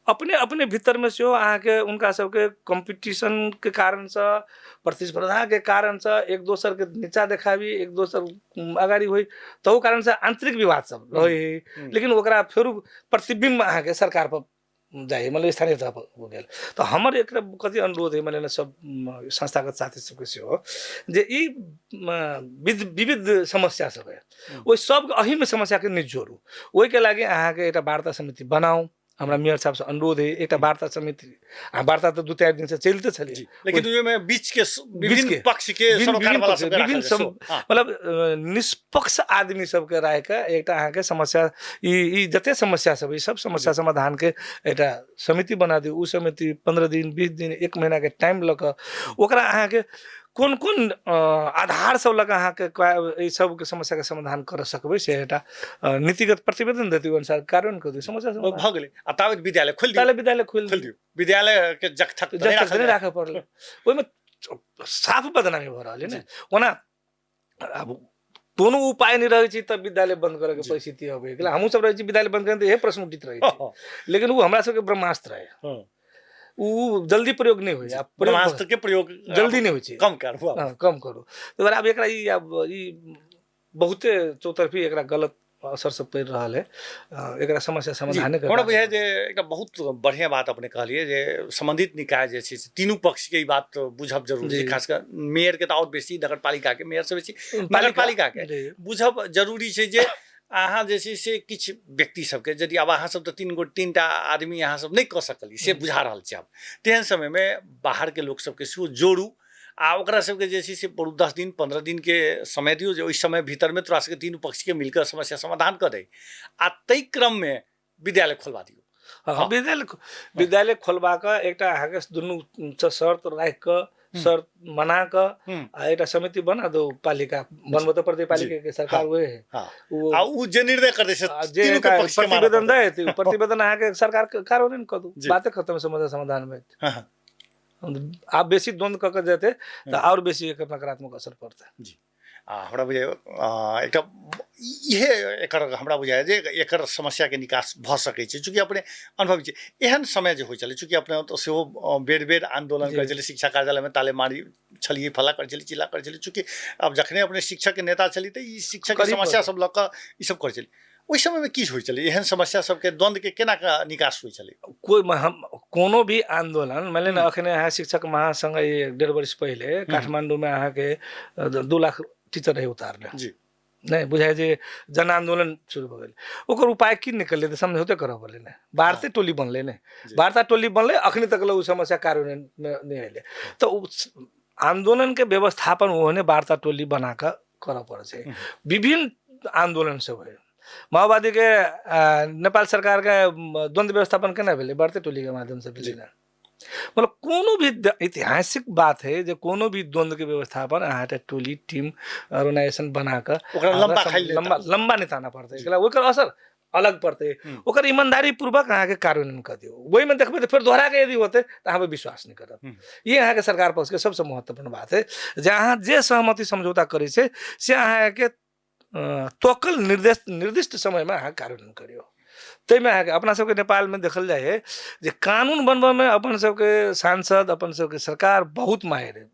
अपने अपने भीतरमे सेहो अहाँके हुनका सबके कॉम्पिटिशनके कारणसँ, प्रतिस्पर्धाके कारणसँ एक दोसरके नीचा देखाबी, एक दोसर अगाडि होइ, तहू कारणसँ आन्तरिक विवाद सब रहै है। लेकिन ओकरा फेरू प्रतिबिम्ब अहाँके सरकार पर जाइ है, मतलब स्थानीय तह पर हो गेल। तऽ हमर एकटा कथी अनुरोध है माने सब संस्थागत साथी सबके सेहो जे ई विविध समस्या सब है, ओहि सबके एहिमे समस्याके नहि जोड़ू। ओहिके लागि अहाँके एकटा वार्ता समिति बनाउ। हमरा मेयर साहबसँ अनुरोध है एकटा वार्ता समिति, आ वार्ता तऽ 2-4 दिनसँ चलिते छलै, जी, लेकिन ओहिमे बीच के विभिन्न के, पक्ष के विभिन्न सरोकार वाला पक्ष, सबके राखल विभिन्न जाय, सो, हाँ। मतलब निष्पक्ष आदमी सबके राय के एकटा अहाँके समस्या, ई जते समस्या सब, ई सब समस्या समाधान के एकटा समिति बना दियौ। ओ समिति 15 दिन 20 दिन 1 महीना के टाइम लऽ कऽ ओकरा अहाँके कोन कोन आधार सब लऽ कऽ अहाँके एहि सबके समस्याके समाधान कर सकबै से एकटा नीतिगत प्रतिवेदन देतै, ओहि अनुसार कार्यान्वयन कऽ दियौ, समस्या समाधान भऽ गेलै। आ ताबत विद्यालय खोलि दियौ। ताले विद्यालय खोलि खोलि दियौ, विद्यालय के जगथक तऽ नहि जगथक राखल नहि जाय। राखऽ पड़लै, ओहिमे साफ बदनामी भऽ रहल है ने। ओना आब कोनो उपाय नहि रहै छै तब विद्यालय बंद करऽके परिस्थिति अबै गेलै। हमहूँ सब रहै छी विद्यालय बंद करऽ, इएह प्रश्न उठित रहै छै। लेकिन ओ हमरा सबके ब्रह्मास्त्र है, ओ जल्दी प्रयोग नहि होइ, आब प्रयोग ब्रह्मास्त्र के प्रयोग जल्दी नहि होइ छै, कम करू आब। हाँ, कम करू। तऽ आब एकरा ई आब ई बहुते चौतरफी एकरा गलत असर सब पड़ि रहल है, एकरा समस्या समाधान हमरा बुझाइ जे एकटा बहुत बढ़िआँ बात अपने कहलियै जे सम्बन्धित निकाय जे छै से तीनू पक्षके ई बात बुझब जरूरी छै, खास कऽ मेयरके तऽ आओर बेसी, नगरपालिकाके मेयर से बेसी नगरपालिकाके बुझब जरूरी छै जे अहाँ जे छै से किछु व्यक्ति सबके यदि आब अहाँ सब तऽ 3 टा आदमी अहाँ सब नहि कऽ सकलियै से बुझा रहल छै। आब तेहन समयमे बाहरके लोक सबके सेहो जोड़ू आ ओकरा सबके जे छै से 10 दिन 15 दिनके समय दियौ जे ओहि समय भीतरमे तोरा सबके तीनू पक्षके मिलकर समस्या समाधान कऽ दै आ ताहि क्रममे विद्यालय खोलवा दियौ। हँ, विद्यालय खोलबा कऽ एकटा अहाँके दुनू शर्त राखि कऽ, शर्त मना कऽ आ एकटा समिति बना दो, पालिका बनबऽ तऽ पड़तै, पालिका के सरकार वएह है। आ उ जे निर्णय करतै से जे तीनू के पक्ष के मानऽ प्रतिवेदन पड़तै। दै, प्रतिवेदन अहाँके सरकार के कार्यान्वयन कऽ दू, बाते खत्म, समस्या समाधान भेल। आब बेसी द्वंद्व कऽ के जेतै तऽ आओर बेसी एकर नकारात्मक असर पड़तै। जी। आ हमरा बुझाइए, एकटा इहे एकर हमरा बुझाइए जे एकर समस्याके निकास भऽ सकै छै, चूँकि अपने अनुभव छै एहन समय जे होइ छलै, चूँकि अपने ओतऽ सेहो बेर बेर आन्दोलन करै छलै, शिक्षा कार्यालयमे तालेमारी छलियै, फल्ला करै छलियै, चिल्ला करै छलियै, चूँकि आब जखने अपने शिक्षकके नेता छलियै तऽ ई शिक्षकके करीब समस्या सब लऽ कऽ ई सब करै छलियै। ओहि समयमे की होइ छलै, एहन समस्या सबके द्वन्द्वके केना कऽ निकास होइ छलै? कोइ हम कोनो भी आन्दोलन मानि लिअ ने, अखने अहाँ शिक्षक महासङ्घ 1.5 वर्ष पहिले काठमाडौँमे अहाँके 2 लाख टीचर रहै उतारले। नहि बुझाइ जे जन आन्दोलन शुरू भऽ गेलै, ओकर उपाय की निकललै तऽ समझौते करऽ पड़लै ने, वार्ते टोली बनलै ने, वार्ता टोली बनलै, अखनी तक ओ समस्या कार्यान्वयनमे नहि एलै। तऽ ओ आन्दोलनके व्यवस्थापन ओहने वार्ता टोली बना कऽ करऽ पड़ै छै। विभिन्न आन्दोलन सब है, माओवादीके नेपाल सरकारके द्वन्द्व व्यवस्थापन केना भेलै, वार्ते टोलीके माध्यमसँ भेलै ने। मतलब कोनो भी ऐतिहासिक बात है जे कोनो भी द्वन्द्व के व्यवस्थापन अहाँ एकटा टोली टीम ऑर्गेनाइजेशन बना कऽ ओकरा लंबा खाइ लेता। लंबा नहि ताना पड़तै, एकरा ओकर असर अलग पड़तै, ओकर ईमानदारी पूर्वक अहाँके कार्यान्वयन कऽ दियौ। ओहिमे देखबै तऽ फेर दोहरा कऽ यदि होतै तऽ अहाँ पर विश्वास नहि करत। ई अहाँके सरकार पक्षके सबसँ महत्वपूर्ण बात है जे अहाँ जे सहमति समझौता करै छै से अहाँके तोकल निर्दिष्ट समयमे अहाँ कार्यान्वयन करियौ। ताहिमे अहाँके अपना सबके नेपालमे देखल जाइ है जे कानून बनबऽमे अपन सबके सांसद, अपन सबके सरकार बहुत माहिर है,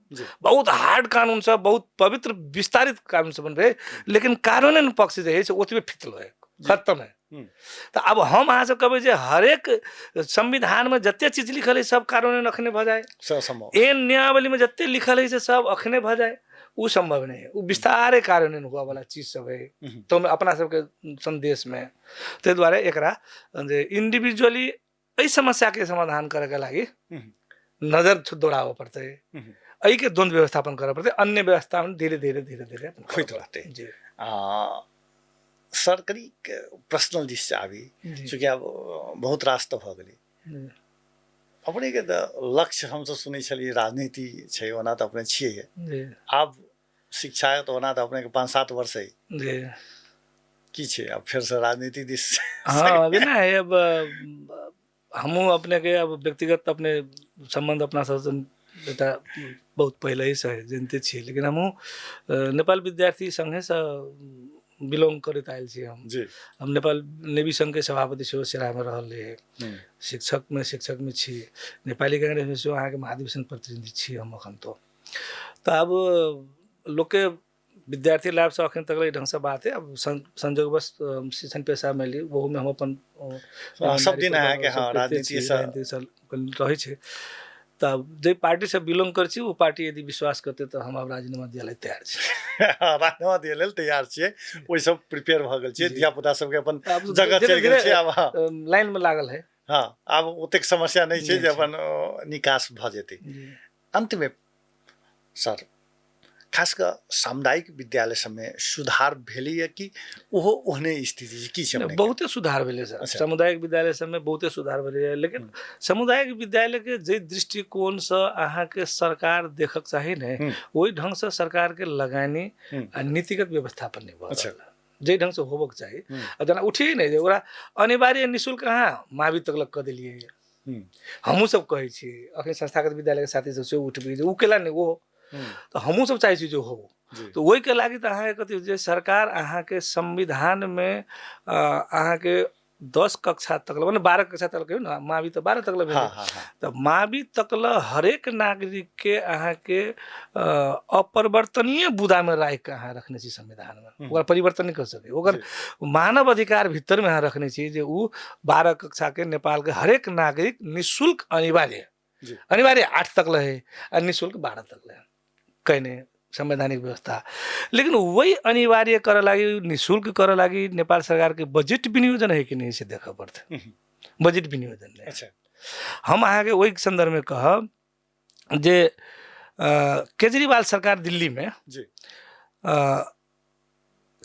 बहुत हार्ड कानून सब, बहुत पवित्र विस्तारित कानून सब बनबै, लेकिन कार्यान्वयन पक्ष जे है से ओतबे फितल है, खत्म है। तऽ आब हम अहाँ सब कहबै जे हरेक संविधानमे जते चीज लिखल है सब कार्यान्वयन अखने भऽ जाए, से असम्भव। एहन नियमावलीमे जते लिखल है से सब अखने भऽ जाए, ओ सम्भव नहि है। ओ विस्तारे कार्यान्वयन हुआ वाला चीज सब है। तऽ अपना सबके संदेशमे ताहि दुआरे एकरा जे इंडिविजुअली एहि समस्याके समाधान करैके लागि नजर दौड़ाबऽ पड़तै, एहिके द्वंद्व व्यवस्थापन करऽ पड़तै, अन्य व्यवस्था धीरे धीरे धीरे धीरे अपन होइत रहतै। सर कनि पर्सनल दिस आबी, चूँकि आब बहुत रास तऽ भऽ गेलै। अपनेके तऽ लक्ष्य हमसब सुनै छलियै राजनीति छै, ओना तऽ अपने छियै, आब शिक्षा तऽ ओना तऽ अपनेके 5-7 वर्ष है, की छै आब फेरसँ राजनीति दिस? हँ, अभी ना है, अब हमहूँ अपनेके अब व्यक्तिगत अपने सम्बन्ध अपना सबसँ बेटा बहुत पहिलहिसँ है, जनिते छियै, लेकिन हमहूँ नेपाल विद्यार्थी सङ्घेसँ बिलोंग करैत आयल छी। हम नेपाल नेवी सङ्घके सभापति सेहो सेरामे रहल रहियै, शिक्षकमे छी, नेपाली काङ्ग्रेसमे सेहो अहाँके महाधिवेशन प्रतिनिधि छी हम एखन। तऽ आब लोकके विद्यार्थी लाइफसँ अखन तक एहि ढङ्गसँ बात है। अब संजोगवश शिक्षण पेशामे ली, ओहूमे हम अपन सब दिन अहाँके, हँ, राजनीतिसँ राजनीतिसँ रहै छै। तऽ जाहि पार्टीसँ बिलोंग करै छी ओ पार्टी यदि विश्वास करतै तऽ हम आब राजीनामा दिअ लेल तैयार छी। राजीनामा दिअ लेल तैयार छियै, ओहि सब प्रिपेयर भऽ गेल छियै, धिया पुता सबके अपन जगह चलि गेल छै, आब लाइनमे लागल है। हँ, आब ओतेक समस्या नहि छै जे अपन निकास भऽ जेतै। अन्तमे सर, खास कऽ सामुदायिक विद्यालय सबमे सुधार भेलैए कि ओहो ओहने स्थिति छै, की छै? बहुते सुधार भेलै सर। सामुदायिक विद्यालय सबमे बहुते सुधार भेलैए, लेकिन सामुदायिक विद्यालयके जे दृष्टिकोणसँ अहाँके सरकार देखक चाही ने, ओहि ढङ्गसँ सरकारके लगानी आ नीतिगत व्यवस्थापन नहि भऽ रहल जाहि ढङ्गसँ होबक चाही। आ जेना उठिए नहि जे ओकरा अनिवार्य निःशुल्क अहाँ मावी तक लग कऽ देलियै। हमहूँ सब कहै छी, अखन संस्थागत विद्यालयके साथी सब सेहो उठबै जे ओ केला नहि ओ, तऽ हमहूँ सब चाहै छी जे हो। तऽ ओहिके लागि तऽ अहाँके कथी जे सरकार अहाँके संविधानमे अहाँके 10 कक्षा तक, मने 12 कक्षा तक कहियौ ने, मावी तऽ 12 तक भेलै। तऽ मावी तक ल हरेक नागरिकके अहाँके अपरिवर्तनीय बुदामे राखिकऽ अहाँ रखने छी संविधानमे, ओकरा परिवर्तन नहि कऽ सकै, ओकर मानव अधिकार भीतरमे अहाँ रखने छी जे ओ 12 कक्षाके नेपालके हरेक नागरिक निःशुल्क अनिवार्य, अनिवार्य 8 तक लहे आ निःशुल्क 12 तक लहे कहने संवैधानिक व्यवस्था। लेकिन वही अनिवार्य करऽ लागि, निःशुल्क करऽ लागि नेपाल सरकारके बजट विनियोजन है कि नहीं से देखऽ पड़तै। बजट विनियोजन नहि। हम अहाँके ओहि सन्दर्भमे कहब जे केजरीवाल सरकार दिल्लीमे जी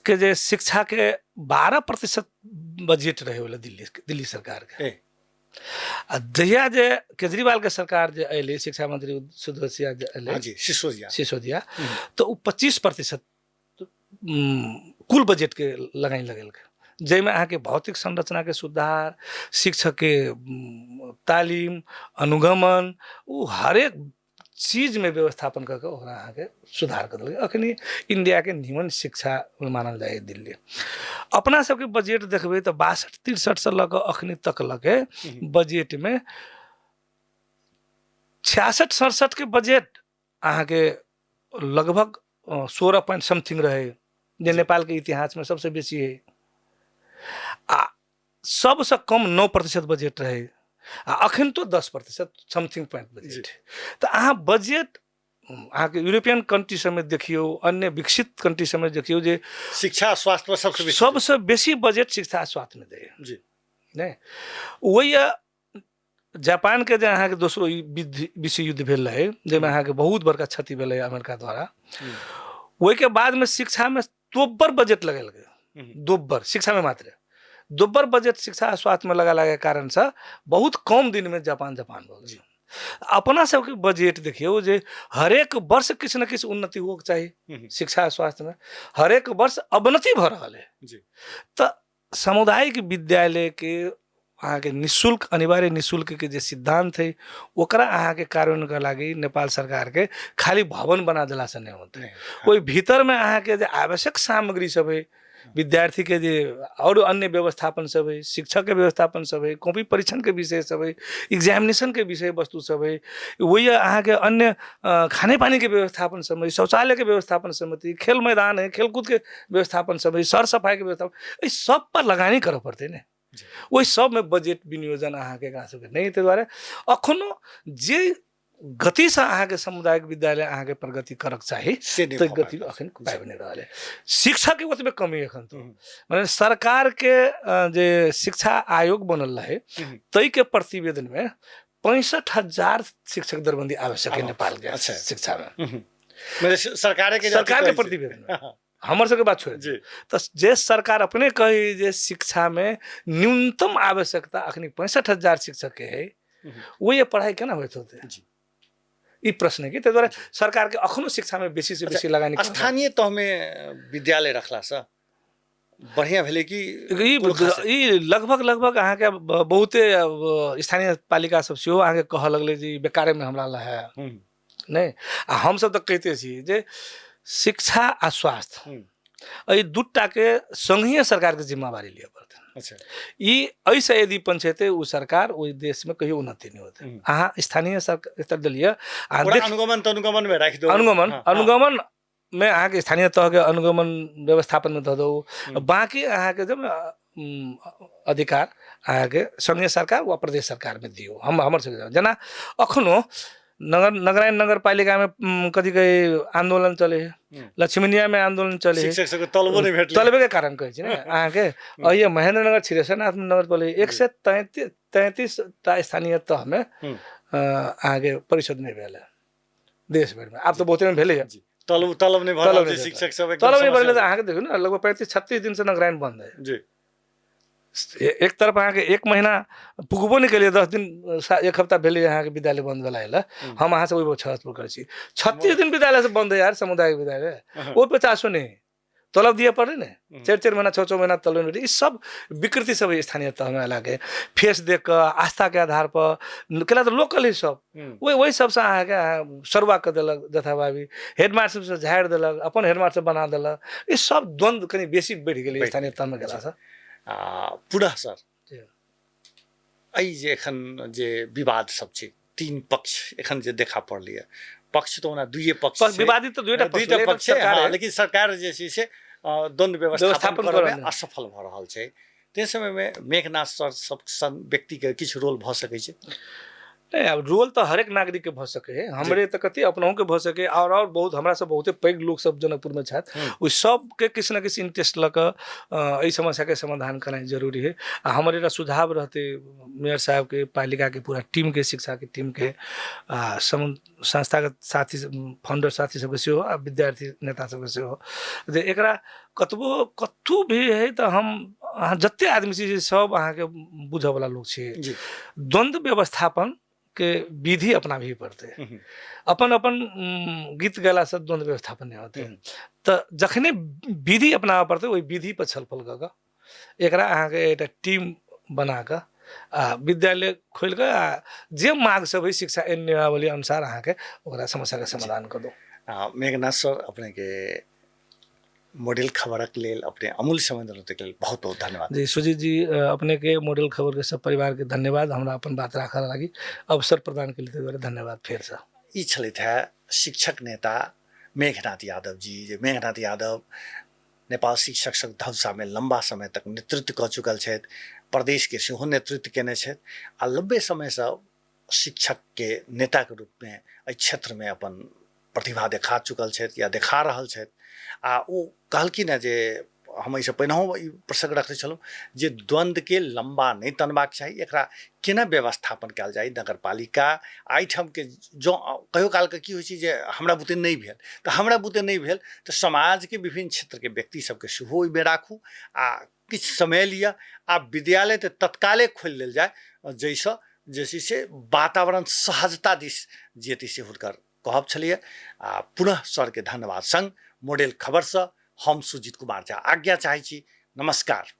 के जे शिक्षाके 12% बजट रहै ओहि दिल्ली दिल्ली सरकारके। आ जहिया जे केजरीवालके सरकार जे अयलै, शिक्षा मंत्री सिसोदिया जे अयलै, जी सिसोदिया, सिसोदिया, तऽ ओ 25% कुल बजटके लगाइ लगेलकै, जाहिमे अहाँके भौतिक संरचनाके सुधार, शिक्षकके तालिम, अनुगमन, ओ हरेक चीजमे व्यवस्थापन कऽ कऽ ओकरा अहाँके सुधार कऽ देलकै। अखनी इण्डियाके निमन शिक्षा मानल जाइ है दिल्ली। अपना सबके बजट देखबै तऽ 62 63 लऽ कऽ अखनी तक लऽ के बजटमे 66 67 के बजट अहाँके लगभग 16 पॉइंट समथिंग रहै, जे नेपालके इतिहासमे सबसँ बेसी है। आ सबसँ कम 9% बजट रहै, आ अखन तो 10% समथिंग पॉइंट बजट। तऽ अहाँ बजट अहाँके यूरोपियन कंट्री सबमे देखियौ, अन्य विकसित कंट्री सबमे देखियौ जे शिक्षा स्वास्थ्य पर सबसँ बेसी सबसँ बेसी बजट शिक्षा स्वास्थ्यमे दैए जी। नहि ओहि जापानके जे अहाँके दोसरो विश्व युद्ध भेल रहै, जाहिमे अहाँके बहुत बड़का क्षति भेलै अमेरिका द्वारा, ओहिके बादमे शिक्षामे दोब्बर बजट लगेलकै, दोब्बर शिक्षामे मात्र दोब्बर बजट शिक्षा स्वास्थ्यमे लगेलाके कारणसँ बहुत कम दिनमे जापान जापान भऽ गेल। अपना सबके बजट देखियौ जे हरेक वर्ष किछु ने किछु उन्नति होके चाही शिक्षा स्वास्थ्यमे, हरेक वर्ष अवनति भऽ रहल है। तऽ सामुदायिक विद्यालयके अहाँके निःशुल्क अनिवार्य निःशुल्कके जे सिद्धान्त है ओकरा अहाँके कार्यान्वयनके लागि नेपाल सरकारके खाली भवन बना देलासँ नहि होतै। ओहि भीतरमे अहाँके जे आवश्यक सामग्री सब है, विद्यार्थीके जे आओर अन्य व्यवस्थापन सब है, शिक्षकके व्यवस्थापन सब है, कॉपी परीक्षणके विषय सब है, एग्जामिनेशनके विषय वस्तु सब है, ओहि अहाँके अन्य खाने पानीके व्यवस्थापन सब है, शौचालयके व्यवस्थापन समिति, खेल मैदान है, खेलकूदके व्यवस्थापन सब है, सर सफाइके व्यवस्थापन, एहि सब पर लगानी करऽ पड़तै ने। ओहि सबमे बजट विनियोजन अहाँके एकरा सबके नहि, ताहि दुआरे अखनो जे गतिसँ अहाँके सामुदायिक विद्यालय अहाँके प्रगति करक चाही से नहि तऽ भऽ गति पाबि अखन पाबि नहि रहल है। शिक्षाके ओतबे कमी एखन तऽ मने सरकारके जे शिक्षा आयोग बनल रहै ताहिके प्रतिवेदनमे 65,000 शिक्षक दरबन्दी आवश्यक है नेपालके शिक्षामे। मने सरकारे के सरकारके प्रतिवेदनमे, हमर सबके बात छोड़ि तऽ जे सरकार अपने कही जे शिक्षामे न्यूनतम आवश्यकता अखनी 65,000 शिक्षकके है, ओहि पढ़ाइ केना होइत होतै? ई प्रश्न है कि ताहि दुआरे सरकारके अखनो शिक्षामे बेसीसँ बेसी लगानी। स्थानीय तहमे विद्यालय रखलासँ बढ़िआँ भेलै कि ई लगभग लगभग अहाँके बहुते स्थानीय पालिका सब सेहो अहाँके कहऽ लगलै जे ई बेकारेमे हमरा लए है नहि। आ हमसब तऽ कहिते छी जे शिक्षा आ स्वास्थ्य एहि दूटाके सङ्गहिए सरकारके जिम्मेवारी लिअ पड़तै। ई एहिसँ यदि पंचेतै ओ सरकार ओहि देशमे कहियो उन्नति नहि होतै। अहाँ स्थानीय सरकार स्तर देलियै आ अनुगमन तनुगमनमे राखि दू, अनुगमन अनुगमन मे अहाँके स्थानीय तहके अनुगमन व्यवस्थापनमे दऽ दू, बाँकी अहाँके जब अधिकार अहाँके सङ्घीय सरकार वा प्रदेश सरकारमे दियौ। हम हमर सबके जेना अखनो नगर नगरायण नगरपालिकामे कथी कहै आन्दोलन चलै है, लक्ष्मीनियामे आन्दोलन चलै है, शिक्षक सबके तलबो नहि भेटलै, तलबेके कारण कहै छी ने अहाँके। अहिए महेन्द्रनगर क्षीरेश्वरनाथ नगर पड़लै, 133 टा स्थानीय तहमे अहाँके परिषद नहि भेल है देश भरिमे। आब तऽ बहुते भेलै है। तलब तलब नहि भऽ रहल छै शिक्षक सब, तलब नहि भरलै तऽ अहाँके देखियौ ने लगभग 35-36 दिनसँ नगरायण बन्द है जी। एक तरफ अहाँके एक महीना पुगबो नहि केलियै, 10 दिन एक हफ्ता भेलै अहाँके विद्यालय बन्द भेला लए। हम अहाँसँ ओहि छत पर करै छी, 36 दिन विद्यालय से बन्द है यार सामुदायिक विद्यालय, ओ पचासो नहि तलब दिए पड़े ने, 4-4 महीना 6-6 महीना तलब नहि। ई सब विकृति सब स्थानीय तहमे अयलाके फेस देख कऽ आस्थाके आधार पर केला तऽ लोकल ही सब ओहि ओहि सबसँ अहाँके सरुआ कऽ देलक, जथाभावी हेडमास्टर सबसँ झाड़ि देलक, अपन हेडमास्टर बना देलक। ई सब द्वन्द्व कनि बेसी बढ़ि गेलै स्थानीय तहमे गेलासँ। आ पुनः सर एहि जे एखन जे विवाद सब छै, तीन पक्ष एखन जे देखा पड़लै पक्ष तऽ ओना दुइए पक्ष विवादित तऽ दुइटा दुइटा पक्ष छै, लेकिन सरकार जे छै से द्वन्द्व व्यवस्थापन करऽमे असफल भऽ रहल छै। ताहि समयमे मेघनाथ सर सब सन व्यक्तिके किछु रोल भऽ सकै छै? नहि, आब रोल तऽ हरेक नागरिक के भऽ सकै है, हमरे तऽ कते अपनहु के भऽ सकै, और बहुत हमरा सब बहुते पैघ लोक सब जनकपुर में छथि, ओहि सबके किछु ने किछु इंटरेस्ट लऽ कऽ एहि समस्या के समाधान करनाइ जरूरी है। आ हमर एकटा सुझाव रहतै मेयर साहब के, पालिका के पूरा टीम के, शिक्षा के टीम के, आ संस्थागत साथी, फाउंडर साथी सबके सेहो, आ विद्यार्थी नेता सबके सेहो, जे एकरा कतबो कतहु भी है तऽ हम अहाँ जते आदमी छी सब अहाँके बुझऽवला लोक छी, द्वन्द्व व्यवस्थापन के विधि अपनाबही पड़तै। अपन अपन गीत गेलासँ द्वन्द्व व्यवस्थापन नहि होतै। तऽ जखने विधि अपनाबऽ पड़तै, ओहि विधि पर छलफल कऽ कऽ एकरा अहाँके एकटा टीम बना कऽ आ विद्यालय खोलि कऽ आ जे माग सब है शिक्षा नियमावली अनुसार अहाँके ओकरा समस्याके समाधान कऽ दू। मेघनाथ सर, अपनेके मॉडल खबरक लेल, अपने अमूल्य समय देलहुँ ताहिके लेल बहुत बहुत धन्यवाद। जी सुजीत जी, अपने के मॉडल खबर के सब परिवार के धन्यवाद, हमरा अपन बात राखऽ लागी अवसर प्रदान के लिए दुआरे धन्यवाद फेरसँ। ई छलथि है शिक्षक नेता मेघनाथ यादव जी, जे मेघनाथ यादव नेपाल शिक्षक संघ धनुषामे लम्बा समय तक नेतृत्व कऽ चुकल छथि, प्रदेशके सेहो नेतृत्व केने छथि आ लम्बे समयसँ शिक्षकके नेताके रूपमे एहि क्षेत्रमे अपन प्रतिभा देखा चुकल छथि या देखा रहल छथि। आ ओ कहलखिन हेँ जे हम एहिसँ पहिनहुँ ई प्रसङ्ग रखने छलहुँ जे द्वन्द्वके लम्बा नहि तनबाक चाही, एकरा केना व्यवस्थापन कयल जाय नगरपालिका एहिठामके। जँ कहियो कालके की होइ छै जे हमरा बुते नहि भेल तऽ हमरा बुते नहि भेल, तऽ समाजके विभिन्न क्षेत्रके व्यक्ति सबके सेहो ओहिमे राखू आ किछु समय लिअ आ विद्यालय तऽ तत्काले खोलि लेल जाय, जाहिसँ जे छै से वातावरण सहजता दिस जेतै, से हुनकर कहब छलैए। आ पुनः सरके धन्यवाद संग मॉडल खबरसँ हम सुजीत कुमार झा आज्ञा चाहै छी। नमस्कार।